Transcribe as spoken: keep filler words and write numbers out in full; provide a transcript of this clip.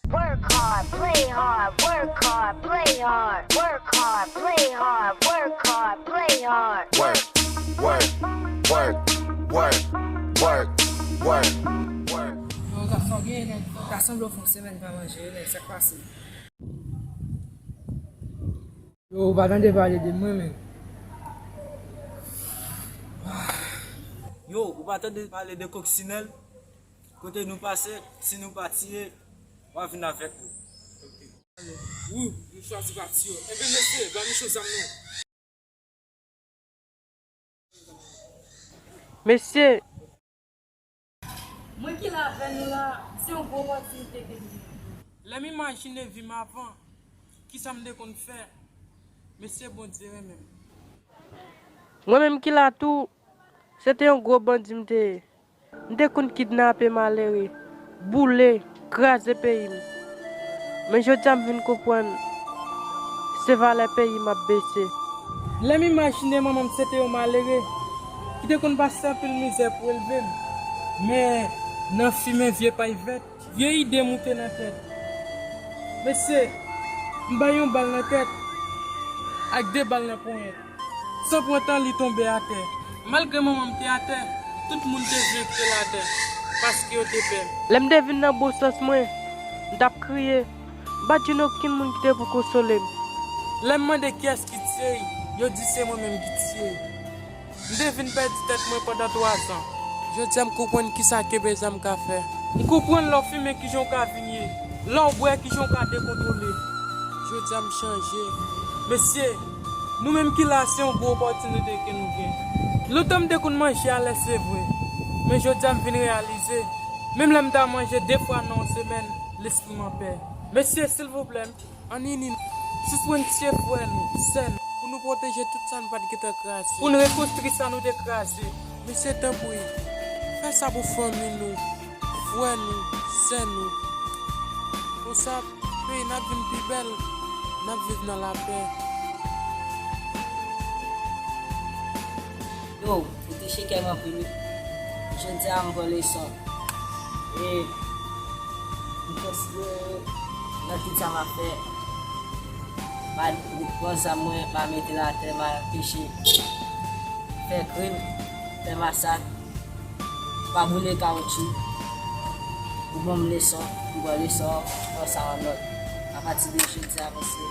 Work hard, play hard, work hard, play hard, work hard, play hard, work hard, play hard. Work, work, work, work, work, work, work. Yo, gason gen, nèg, ta sanble w fè yon semèn pa manje, nèg, sa k pase? Yo, ou pa tande pale de mwen, men. Yo, ou pa tande pale de Koksinèl? Kote nou pase, si nou pa tiye, w a vin avèk nou. Wi, nou chwazi pa tiye. Enben, mesye, ban nou cho zam nou. Mesye, mwen ki la avè nou la, se yon gwo opòtinite ke nou gen. Lè m imajine vi m avan, kisa m te konn fè? Mesye, Bondye renmen m. Mwen menm ki la tou, se te yon gwo bandi m te ye. M te konn kidnape malere, boule, kraze peyi m. Men jodi a m vin konprann se valè peyi m ap bese. Lè m imajine manman m se te yon malere ki te konn pase anpil mizè pou elve m. Men nan fimen vye pay vèt, vye ide moute nan tèt. Mesye, m bay yon bal nan tèt ak de bal nan ponyèt. San pran tan, li tonbe atè. Malgre manman m te atè, tout moun te vle kite l atè, paske yo te pè m. Lè m te vin nan bon sans mwen, m t ap kriye. M pa t jwenn okenn moun ki te pou konsole m. Lè m mande kiyès ki tiye l, yo di se mwen menm ki tiye l. M te vin pèdi tèt mwen pandan twa zan. Jodi a m konprann kisa kenbe zam ka fè. M konprann lè w fimen kijan w ka vin ye, lè w bwè kijan w ka dekontwole. Jodi a m chanje. Mesye, nou menm ki la, se yon gwo opòtinite ke nou gen. Lontan m te konn manje alè, se vre. Men jodi a m vin reyalize, menm lè m ta manje de fwa nan yon semèn, lespri m anpè. Mesye, silvouplè, ann ini, sispann tiye frè nou, sè nou, pou nou pwoteje tout sa n pa t gentan kraze, pou n rekonstwi sa nou te kraze. Mesye, tanpri, fè sa pou fanmi nou, frè nou, sè nou. Konsa, peyi n ap vin pi bèl, n ap viv nan lapè. Yo, ou touche kè m anpil, wi. Jodi a, m pran leson. E m konsidere nan tout sa m ap fè, pa pran zam mwen, pa mete l atè, m anpeche fè krim, fè masak, pa boule kawotchou. Ou ban m leson, m pran leson, pran sa an nòt. Apati de jodi a, mesye,